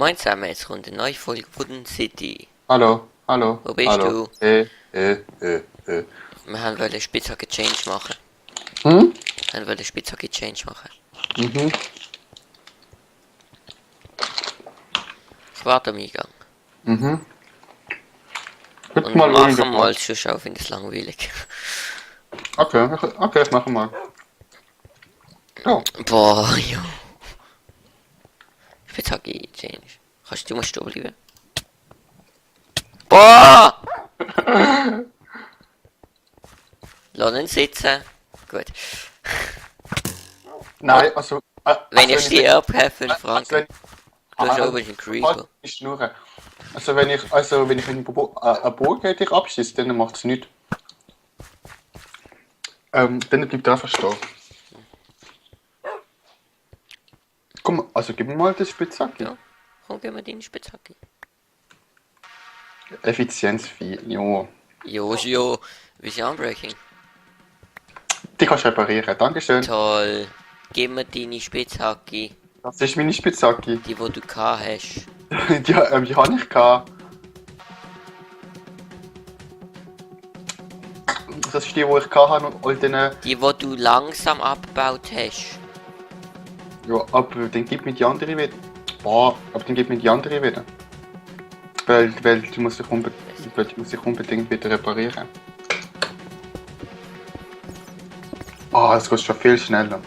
Moin zusammen, jetzt kommt eine neue Folge Wooden City. Hallo, hallo, Wo bist hallo. du? äh. Wir wollen Spitzhacke Change machen. Hm? Wir wollen Spitzhacke Change machen. Mhm. Ich warte am Eingang. Mhm. Gib Und mal machen irgendwas. mal Zuschauer, finde ich langweilig. Okay, ich mache mal. Oh, Boah, jo. Spitzhacke Change. Du musst da bleiben. Boah! Lass ihn sitzen. Gut. nein, also... Wenn ich also stirb, 5 Franken. wenn, Du hast also, oben einen Creeper. nicht schnurren. Also wenn ich eine Burg hätte ich abschieße, dann macht es nichts. Dann bleibt er einfach stehen. Komm, also gib mir mal das Spitzhacke. Ja. Komm, gib mir deine Spitzhacke. Effizienz 4, jo. Jo. Wie ist Unbreaking? Die kannst du reparieren, dankeschön. Toll. Gib mir deine Spitzhacke. Das ist meine Spitzhacke. Die, wo du gehabt hast. Die habe ich gehabt. Das ist die, die ich hatte und all den... Die, wo du langsam abgebaut hast. Ja, aber dann gib mir die andere wieder. Boah, aber dann gib mir die andere wieder. Weil die muss ich unbedingt wieder reparieren. Ah, das geht schon viel schneller.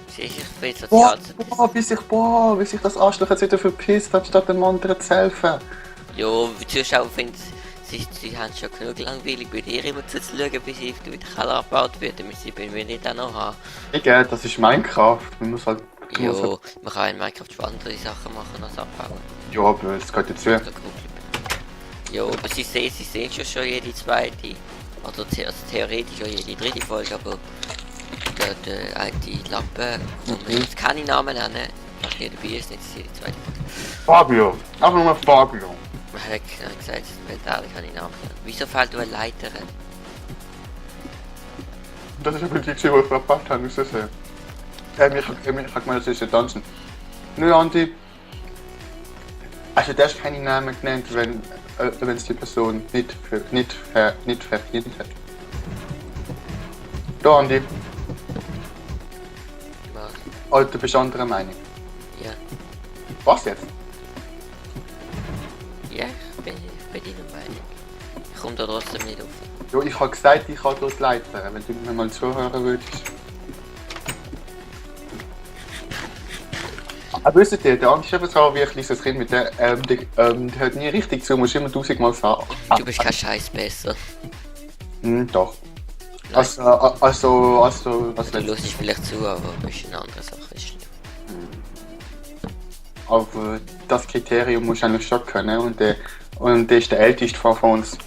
Siehst du, ich bin sozial. Wie sich das Arschloch jetzt wieder verpisst, anstatt dem anderen zu helfen. Jo, die Zuschauer finden, sie haben schon genug langweilig bei dir immer zuzuschauen, bis sie wieder Keller abgebaut wird, damit sie bei mir nicht auch noch haben. Egal, das ist Minecraft. Man muss halt... Jo, man kann in Minecraft schon andere Sachen machen als abbauen. Ja, aber es geht jetzt weg. Jo, aber sie sehen schon jede zweite. Also theoretisch auch jede dritte Folge, aber der alte Lappe, wo wir jetzt keine Namen nennen, was hier dabei ist, nicht jede zweite Folge. Fabio, einfach nur Fabio. Man hat gesagt, ehrlich keine Namen nennen. Wieso fällt du eine Leiter? Das ist aber die, die ich verpasst habe, ist das ja. Ich habe gemeint, das ist ein Tanzen. Nö, Andi. Also, du hast keine Namen genannt, wenn es die Person nicht verdient hat. Da, Andi. Was? Alter, bist du anderer Meinung? Ja. Was jetzt? Ja, ich bin deiner Meinung. Ich komme da trotzdem nicht auf. Ja, ich habe gesagt, ich kann dort leitern, wenn du mir mal zuhören würdest. Aber wisst ihr, der Andi ist eben so wie ein kleines Kind mit der hört nie richtig zu, musst immer 1000-mal sagen. Du bist kein Scheiß besser. Doch. Nein. Also, was Du hörst vielleicht zu, aber das ist eine andere Sache. Ist schlimm. Aber das Kriterium musst du eigentlich schon können und der ist der älteste von uns.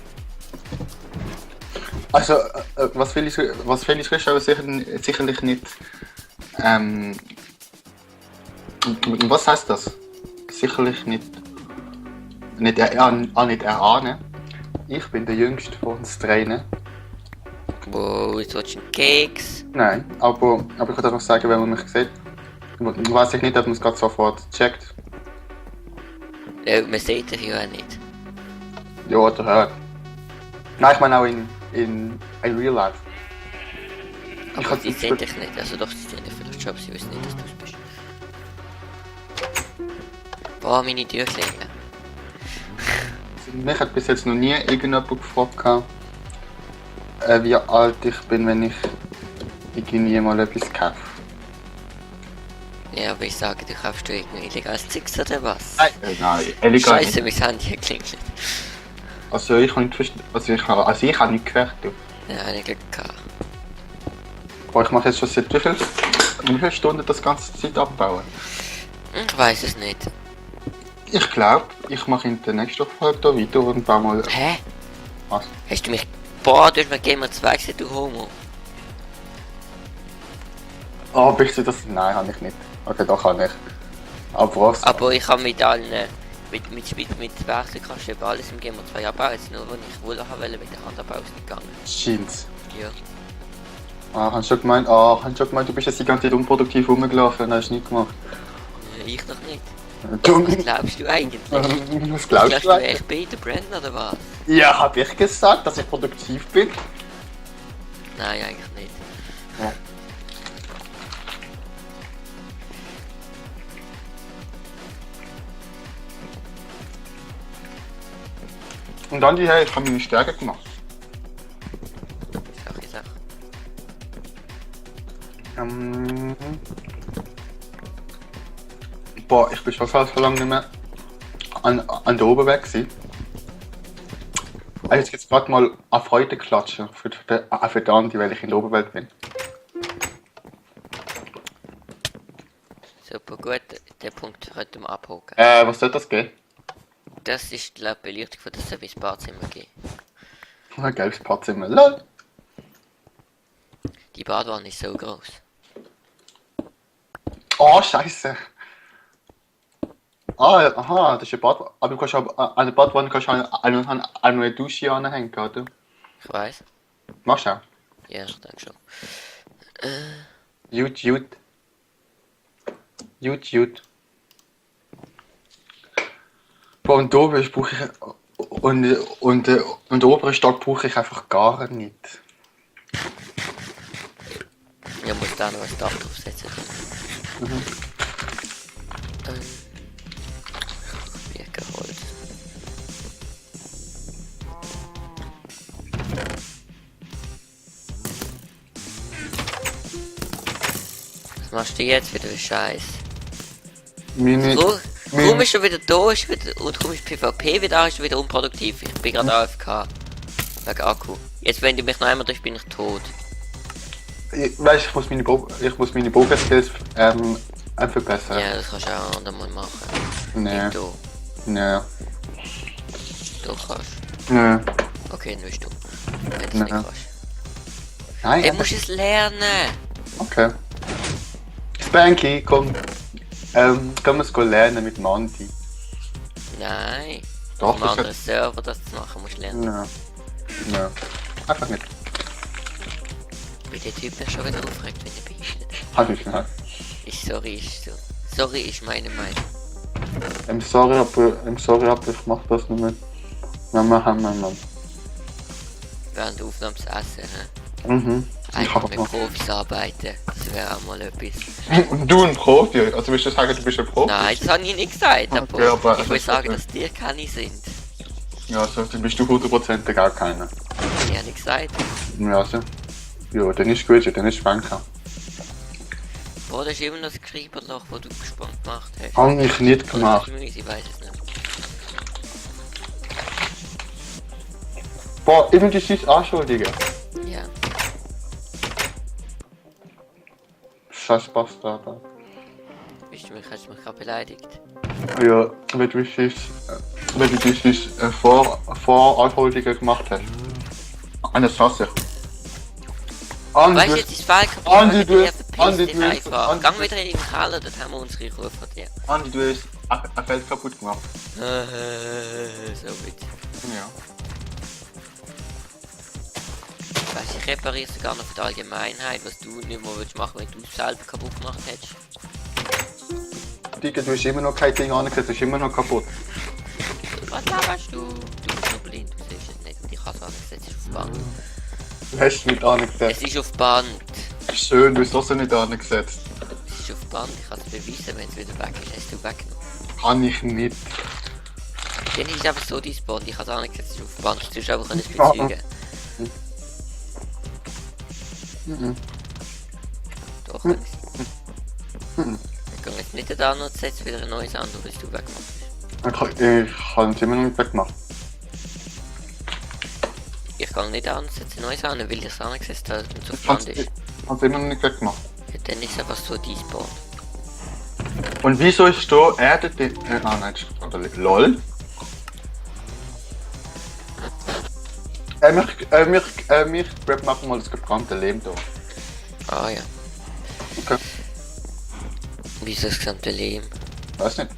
Also, was will ich frisch, aber sicherlich nicht. Was heißt das? Sicherlich nicht erahnen. Ich bin der Jüngste von uns dreien. Wow, jetzt willst du einen Keks? Nein, aber ich kann einfach sagen, wenn man mich sieht. Weiß ich nicht, ob man es gerade sofort checkt. Ja, man sieht dich ja auch nicht. Ja, oder hört. Nein, ich meine auch in real life. Aber sie sehen dich nicht, also doch, sie sehen dich vielleicht schon, aber sie wissen nicht, dass du es bist. Boah, meine Türklinge. Mich hat bis jetzt noch nie irgendjemand gefragt, wie alt ich bin, wenn ich irgendwie mal etwas kaufe. Ja, aber ich sage, du kaufst du irgendwie illegales Zeugs oder was? Nein, illegal nicht. Scheiße, mein Handy klingelt. Also ich kann nicht verstehen, ich habe nicht gehört, du. Ja, ich Glück gehabt. Aber ich mache jetzt schon seit wie viel Stunden das ganze Zeit abbauen? Ich weiß es nicht. Ich glaube, ich mache in der nächsten Folge da weiter und baue mal... Hä? Was? Hast du mich... Boah, du hast mir Gamer 2 gesagt, du Homo. Oh, bist du das? Nein, habe ich nicht. Okay, doch kann ich. Aber was? Aber ich habe mit allen... Mit Wechsel kannst du eben alles im Gamer 2 abbauen. Jetzt nur, wenn ich wohl haben wollte, mit der Hand abbauen, ist nicht gegangen. Scheint's. Ja. Hast du schon gemeint, du bist jetzt die ganze Zeit unproduktiv rumgelaufen und hast nichts gemacht. Ich doch nicht. Du, Was glaubst du eigentlich? was glaubst du du eigentlich? echt Peter Brandon oder was? Ja, hab ich gesagt, dass ich produktiv bin? Nein, eigentlich nicht. Ja. Und dann die hey, ich habe meine Stärke gemacht. Sache. Boah, ich bin schon so lange nicht mehr an der Oberweg gewesen. Also jetzt gibt's gerade mal eine Freude klatschen für die Andi, weil ich in der Oberwelt bin. Super gut, den Punkt könnten wir abhaken. Was soll das gehen? Das ist die Beleuchtung von das Service Badzimmer geben. Ein gelbes Padzimmer. Lol. Die Badwanne ist so groß. Oh, scheiße. Ah, aha, das ist eine Badwanne. Aber du kannst auch an der Badwanne kannst du eine Dusche anhängen, oder? Ich weiß. Machst du auch? Ja, ich denke schon. Gut. Boah, und oben brauche ich. Und den oberen Stock brauche ich einfach gar nicht. Ich muss da noch ein Dach draufsetzen. Birkenholz. Was machst du jetzt wieder für Scheiß? Kaum ist schon wieder da, und kaum ist PvP wieder, ist schon wieder unproduktiv. Ich bin gerade AFK. Wegen Akku. Jetzt, wenn du mich noch einmal triffst, bin ich tot. Weißt ich muss meine Bogenskills verbessern. Ja, das kannst du auch andermal machen. Nee. Nicht du. Nee. Du kannst. Nee. Okay, dann bist du. Wenn du es nicht kannst. Nein. Du musst es lernen! Okay. Spanky, komm. Können wir es lernen mit Manti? Nein. Doch, Im anderen Server das zu machen, musst du lernen. Nein. Nein. Einfach nicht. Wie der Typ mich schon wieder aufregt, wenn er beichtet. Hab ich nicht. Sorry ist so. Sorry ist meine Meinung. Sorry, aber ich mach das nicht mehr. Mama. Während der Aufnahme zu essen, hä? Mhm. Einfach mit Profis arbeiten. Das wäre auch mal etwas. Du ein Profi? Also willst du sagen, du bist ein Profi? Nein, das habe ich nicht gesagt. Okay, aber ich will sagen, dass dir keine sind. Ja, also dann bist du 100% gar keiner. Ich habe nicht gesagt. Ja, also. Ja, dann ist gut, ja, dann ist Schwenker. Boah, das ist immer noch das Schreiberloch, das du gespannt gemacht hast. Hab ich nicht gemacht. Ich weiß es nicht. Boah, immer die scheiß Anschuldigen. Ja. Scheiß Bastard. Hast du mich gerade beleidigt? Ja, wenn du die scheiß Voranschuldigen gemacht hast. Eines hasse ich. Weißt du, jetzt ist Fall kaputt. Andi, du Gang wieder in den Keller, dort haben wir unsere Ruhe von dir. Andi, du hast ein Feld kaputt gemacht. So gut. Ja. Weißt du, ich repariere sogar noch für die Allgemeinheit, was du nicht mehr willst machen, wenn du es selber kaputt gemacht hättest. Digga, du hast immer noch kein Ding angesetzt, du bist immer noch kaputt. Was laberst du? Du bist nur blind, du siehst es nicht. Und ich habe es angesetzt, es ist auf Band. Du hast es nicht angesetzt. Es ist auf Band. Schön, du hast es nicht angesetzt. Es ist auf Band, ich kann es beweisen, wenn es wieder weg ist. Hast du weggenommen? Kann ich nicht. Dann ist es einfach so dein Band, ich habe es angesetzt, es ist auf Band. Du musst einfach es bezeugen. Doch, wenn ich gehe jetzt nicht da noch setzt wieder ein neues an, bis du weggemacht bist. Ich habe es immer noch nicht weggemacht. Ich kann nicht an, setze ein neues an, weil ich es angesetzt habe und so Band ist. Ich habe es immer noch nicht weggemacht. Ja, dann ist es einfach so dein Band. Und wieso ist da Erde die... nein, LOL. Wir machen mal das gebrannte Leben da. Ah ja. Okay. Wieso das gesamte Leben? Weiß nicht.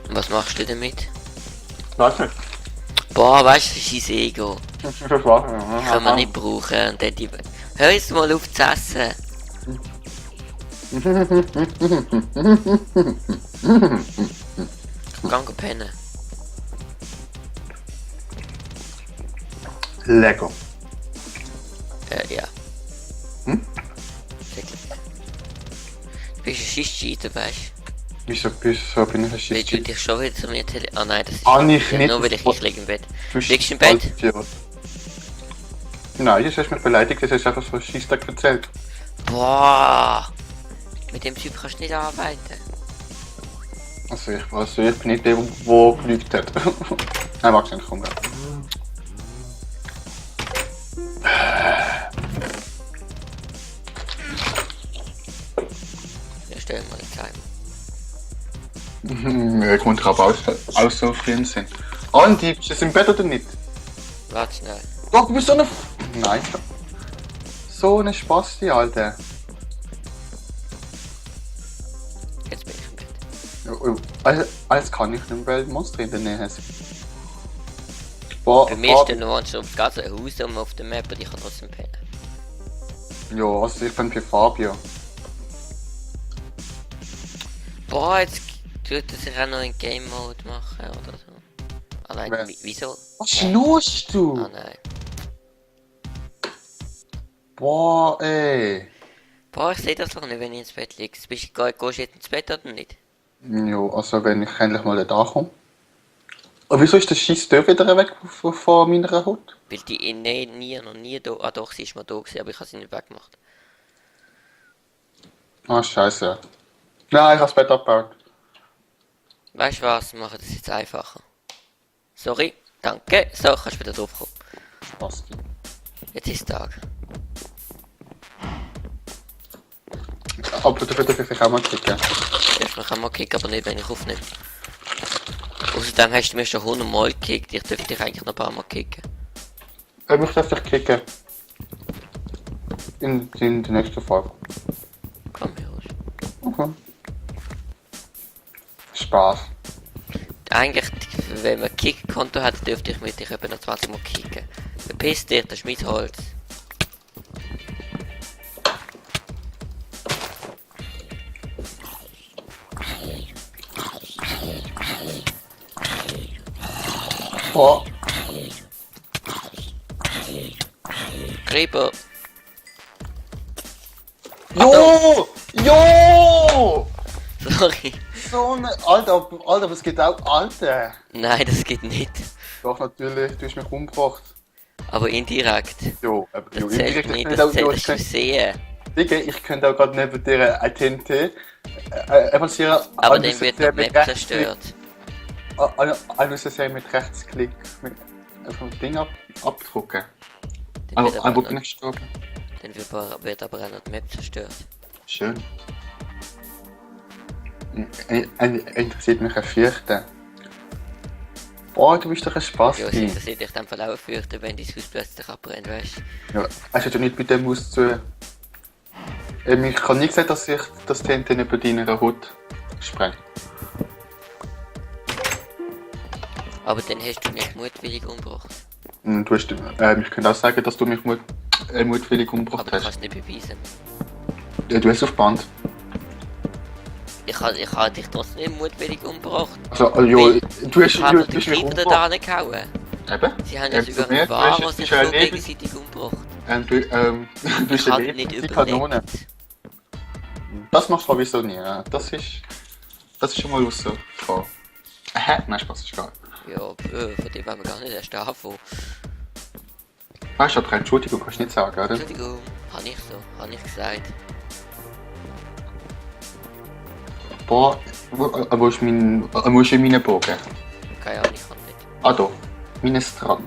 Und was machst du damit? Weiß nicht. Boah, weißt du, scheiß Ego. Das war's. Kann man nicht brauchen. Und dann die... Hör jetzt mal auf zu essen. Gang pennen. Lecker. Ja. Hm? Wirklich. Du bist ein Schießscheiter, weißt Wieso bin ich ein du? Weil du Schiedsrichter? dich schon wieder zu mir Ah nein, das ist Ich nicht. nur weil ich liege im Bett. Du bist Liegst du im Bett? Vollidiot. Nein, jetzt hast du mich beleidigt, das hast du einfach so einen Scheissdreck erzählt. Boah! Mit dem Typ kannst du nicht arbeiten. Also ich bin nicht der, der gelügt hat. Nein, magst du nicht, komm. Ja, stell mal den Timer. Ich kommt drauf aus so vielen sind. Andi, bist du jetzt im Bett oder nicht? Warte schnell. Doch, du bist so eine... Nein. So eine Spasti, Alter. Jetzt bin ich im Bett. Alles kann ich nicht, weil Monster in der Nähe hast. Boah, Für mich ist der Nuance auf das ganze Haus auf der Map und ich kann trotzdem pennen. ja, also ich bin bei Fabio. Boah, jetzt tut er sich auch noch in Game Mode machen oder so. Ah nein, Wer? wieso? Was schnurst du? Ah nein. Boah, ey. Boah, ich sehe das doch nicht, wenn ich ins Bett liege. Gehst du jetzt ins Bett oder nicht? Ja, also wenn ich endlich mal da komme. Aber wieso ist der scheiß Tür wieder weg von meiner Haut? Weil die noch nie da... Ah doch, sie ist mal da gewesen, aber ich habe sie nicht weggemacht. Ah, scheiße. Nein, ich habe das Bett abgebaut. Weißt du was, wir machen das jetzt einfacher. Sorry, danke. So, kannst du wieder drauf kommen. Spasti. Jetzt ist Tag. Aber du darfst auch mal klicken. Ich kann mal kicken, aber nicht, wenn ich aufnehme. Außerdem hast du mir schon 100 Mal gekickt. Ich dürfte dich eigentlich noch ein paar Mal kicken. Ich darf dich klicken. In der nächsten Folge. Komm hier raus. Okay. Spaß. Eigentlich, wenn man ein Kick-Konto hat, dürfte ich mit dich etwa noch 20 Mal kicken. Verpiss dich, das ist mein Holz. Boah. Creeper. Jo! Jo! Sorry. So eine... Alter, was geht auch? Alter! Nein, das geht nicht. Doch, natürlich, du hast mich umgebracht. Aber indirekt. Jo, aber Das zählt nicht, das zählt das Versehen. Digga, ich könnte auch gerade neben dir ein TNT evaluieren. Aber dann wird die Map zerstört. Alles sehr mit Rechtsklick mit einfach ein Ding abdrucken. Dann wird Ein aber Bucken noch- nicht gestorben. dann wird aber auch noch die Map zerstört. Schön. Interessiert mich ein Vierter. Boah, du bist doch ein Ja, es Spasti. interessiert dich dann auch fürchten, wenn dein Haus plötzlich abbrennt, weißt du? Ja, hast du nicht mit dem auszu... Ich kann nicht sagen, dass ich das TNT nicht bei deiner Haut spreng. Aber dann hast du mich mutwillig umgebracht. Und du hast, ich könnte auch sagen, dass du mich mutwillig Aber umgebracht du hast. kannst nicht beweisen. Du hast auf Band. Ich habe dich trotzdem nicht mutwillig umgebracht. Also, ja, Weil du hast Ich habe den mich Creeper umgebracht. da gehauen. Eben? Sie haben ja zu sogar mir, einen du Wahrer hast- sich du hast so ein Leben- gegenseitig umgebracht. Du Ich bist habe eine nicht lebende Kanone. überlebt. Das machst du sowieso nie. Ja. Das ist schon mal außer Frage. Nein, Spaß ist gar nicht. Ja, von dem wollen wir gar nicht erst anfangen. Weißt du, aber Entschuldigung kannst du nicht sagen, oder? Entschuldigung, habe ich so, habe ich gesagt. Boah, wo ist mein Bogen? Keine Ahnung, ich kann nicht. Ah, da. Minestrone.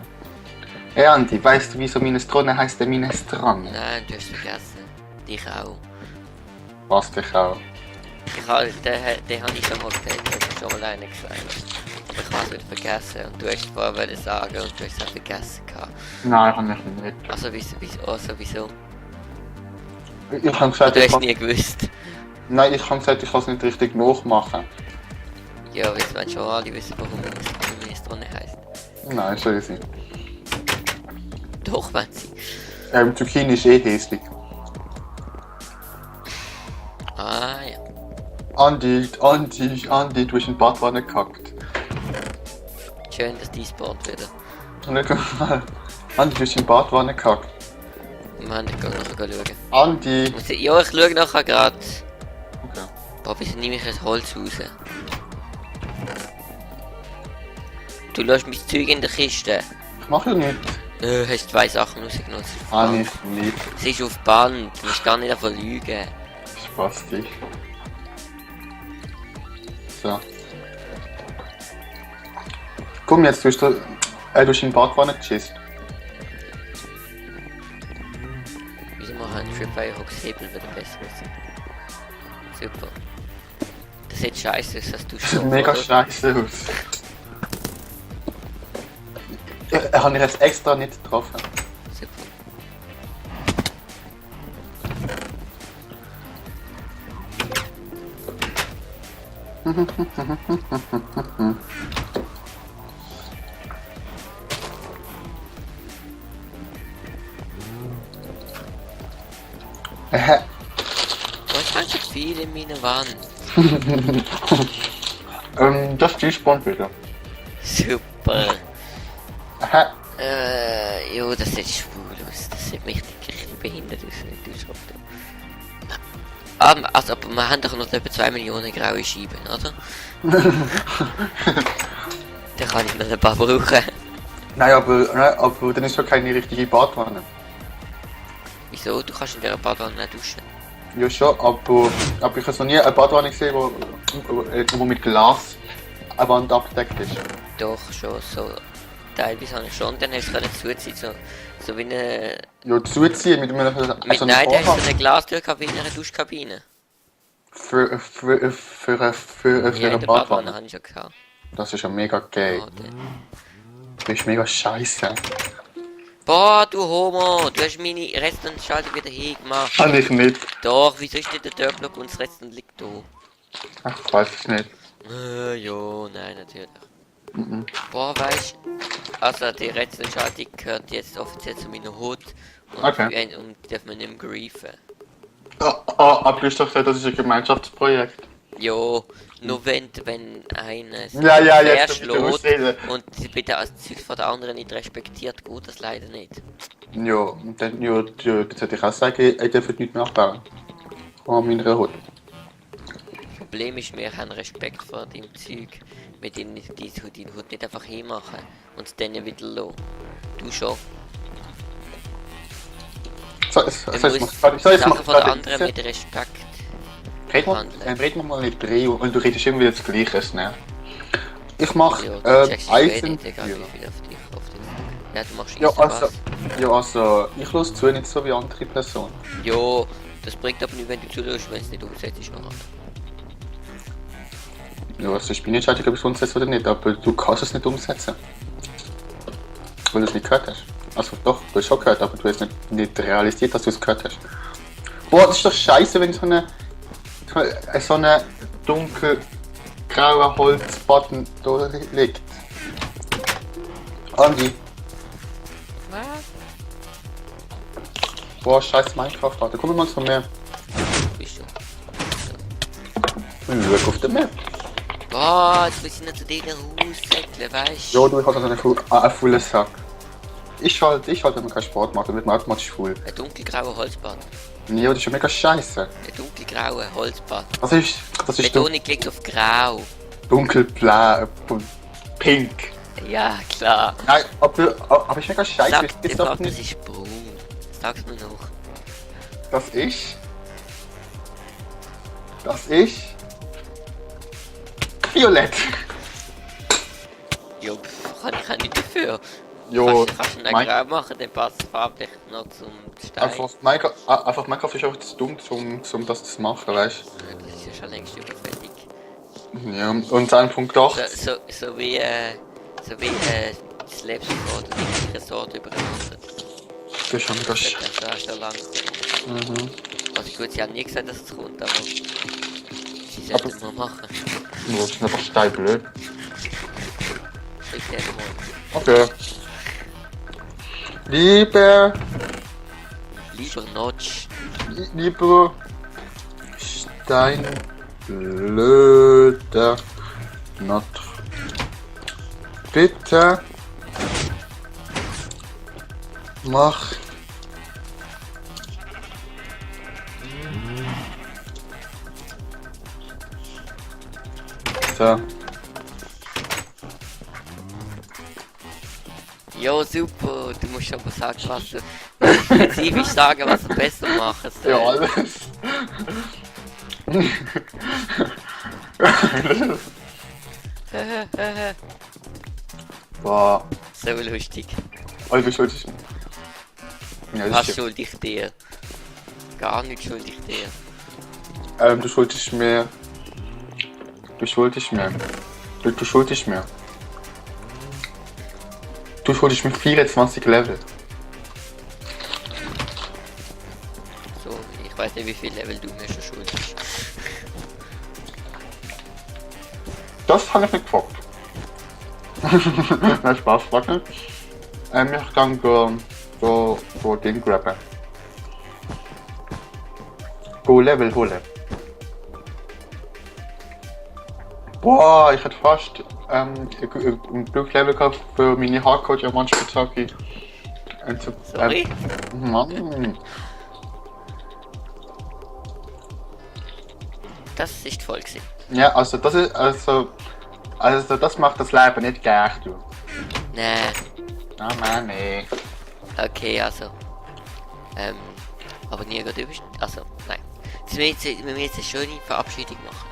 Hey Andi, weißt du, wieso Minestrone heisst der Minestrone? Nein, du hast vergessen. Dich auch. Was dich auch. Den habe ich schon mal gesagt, das habe ich schon mal einen gesagt. Aber ich habe es wieder vergessen und du hast es vorher wollen sagen und du hast es auch vergessen gehabt. Nein, kann ich nicht. Also wieso? Ich habe gesagt, Du ich hast kann... nie gewusst. Nein, ich habe gesagt, ich kann es nicht richtig nachmachen. Ja, jetzt wollen schon alle wissen, warum Minestrone heisst. Nein, soll ich nicht. Doch, wenn sie. Zucchini ist eh hässlich. Ah, Andi, du hast in die Badwanne gekackt. Schön, dass die spawnt wieder. Und dann mal. Andi, du hast in die Badwanne gekackt. Mann, ich geh nachher schauen. Andi! Ja, ich schau nachher grad. Okay. Boah, wieso nehme ich ein Holz raus? Du lässt mein Zeug in der Kiste. Ich mach ja nicht. Hast 2 Sachen rausgenommen. Es ist auf Ah, Band. nicht. Es ist auf Band. Du musst gar nicht davon lügen. Spaß dich. So. Komm jetzt, du hast in die Badwanne geschissen. Wieso machen ein Tripwire-Hooks Hebel wieder besser sein? Super. Das sieht scheiße aus, dass du Das sieht mega scheiße aus. Er hat ich jetzt extra nicht getroffen. Super. Oh, ich habe so viel in meiner Wand. Das G-Spawn wieder. Super. Aha. Jo, das sieht schwul aus. Das sieht mich richtig behindert aus, wenn du schaffst. Aber wir haben doch noch etwa 2 Millionen graue Scheiben, oder? Da kann ich noch ein paar brauchen. Nein, aber dann ist ja keine richtige Badwanne. Wieso? Du kannst in dieser Badwanne nicht duschen. Ja schon, aber ich habe noch nie eine Badwanne gesehen, wo mit Glas eine Wand abgedeckt ist. Doch, schon so. Teilweise habe ich schon, dann hast du können zuziehen, so wie eine... Ja, zuziehen mit einem Nein, da hast du eine Glastür wie in einer Duschkabine. Für Ja, eine in der Badwanne Badwanne. habe ich schon gehabt. Das ist ja mega geil. Okay. Das ist mega scheiße. Boah, du Homo, du hast meine Restentscheidung wieder hingemacht. Kann ich nicht. Doch, wieso ist denn der Dirtblock und das Resten liegt da? Ach, ich weiß es nicht. Jo, nein, natürlich. Boah, weißt du, also die Rätselentscheidung gehört jetzt offiziell zu meiner Hut und, Okay. und darf man nicht mehr griefen. Aber du hast doch gesagt, das ist ein Gemeinschaftsprojekt. Jo, nur wenn einer Ja, jetzt schlägt ausreden. und sie bitte das Zeug von der anderen nicht respektiert, geht das leider nicht. Ja, und dann, das hätte ich auch sagen, ich darf nicht nachbauen. An meiner Hut. Das Problem ist, wir haben Respekt vor deinem Zeug. Wir denen deine Hut nicht einfach hinmachen und es dann wieder lassen. Du schon. So, Du jetzt musst mach Sachen von der gerade. anderen mit Respekt. Reden wir mal nicht drehen und du redest immer wieder das Gleiche, ne? Ich mach Ja, du checkst es eh nicht, egal Eisenführer. wie viel auf dich. Ja, du machst Ja, Eisen also, ich los zu nicht so wie andere Personen. Jo, das bringt aber nicht, wenn du zuhörst, wenn es nicht umsetzt noch. Ja, also ich bin nicht entscheidend, ob ich es umsetze oder nicht, aber du kannst es nicht umsetzen. Weil du es nicht gehört hast. Also doch, du hast schon gehört, aber du hast nicht realisiert, dass du es gehört hast. Boah, das ist doch scheiße, wenn so eine dunkelgraue Holzbutton da liegt. Andi. Was? Boah, scheiß Minecraft, Alter. Komm mal zu mir. Bist du? Schau auf der Map. Boah, jetzt muss ich noch zu denen raussäckeln, weißt Ja, du hast also einen vollen Sack. Ich halt, wenn man keinen Sport macht, dann wird man automatisch voll. Ein dunkelgrauer Holzbad. Ja, das ist ja mega scheiße. Ein dunkelgrauer Holzbad. Das ist Betonung liegt auf grau. dunkelblau, pink. Ja, klar. Nein, aber ist mega scheiße. Sag Ist dem doch Gott, das nicht, ist braun. Sag's mir noch. dass ich violett. Jo, kann ich auch nicht dafür. Jo, Kannst du einen mein- grau machen, dann passt es farblich noch zum Stein. einfach Minecraft ist einfach zu dumm, um das zu machen, weißt Das ist ja schon längst überfällig. du? Ja, und dann Punkt 8. So wie das Lebenswort und die Resort übereinander. Das ist schon mega Das scheiße. ist ja schon lang. Also gut, sie haben nie gesagt, dass es kommt, aber sie sollten es mal machen. Ja, das ist einfach steinblöd. Ich denke mal. Okay. Lieber Lieber Notch. Lieber Stein blöder Notre. Bitte mach so. Jo, super, du musst aber sagen, was du spezifisch sagen, was du besser machen sollst. Ja, alles. Boah, So lustig. wie schuld ich. Ja, das Was ist schuld ich dir? Gar nicht schuld ich dir. du schuldest mir. Du schuldest mir. Du schuldest mir. Du schuldest mir 24 Level. So, ich weiß nicht, wie viel Level du mir schon schuldest. Das habe ich nicht gefragt. Nein, Spaß, warte. Ich kann go Ding grabben. Go Level holen. Boah, ich hätte fast ein Glück-Level gehabt für meine Hardcore-Diamant-Spitzhacke. Sorry? Mann. Das ist voll gewesen. Ja, also das ist, also das macht das Leben nicht gerecht, du. Nee, Ah, Mann, nee. okay, also. Aber nie du bist. Also, nein. Jetzt müssen wir jetzt eine schöne Verabschiedung machen.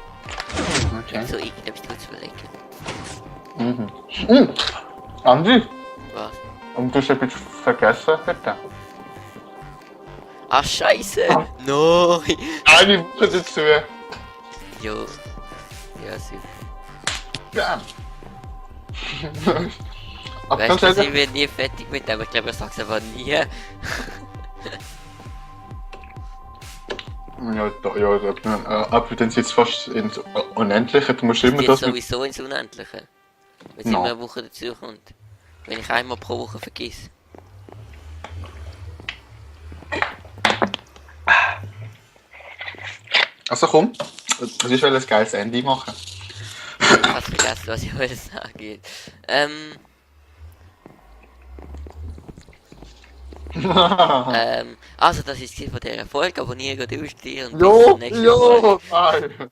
Okay. So irgendetwas zu überlegen. Andi, Was? und du hast etwas vergessen, bitte? Ach, Scheiße! Nein! Eine Woche dazu. Jo. Ja, super. Ja. Aber Weißt ganz du, ehrlich, ich bin nie fertig mit dem. Ich glaube, ich sag's aber nie. ja, aber dann sitzt fast ins Unendliche, du musst immer Jetzt das mit... sowieso ins Unendliche. Wenn es No. immer eine Woche dazu kommt. Wenn ich einmal pro Woche vergiss. Also komm, das ist ein geiles Ende machen. Ich hab's vergessen, was ich wollte sagen. Also das ist von der Folge, abonniere, durchstehen und bis Jo, zum nächsten Mal. jo, nein.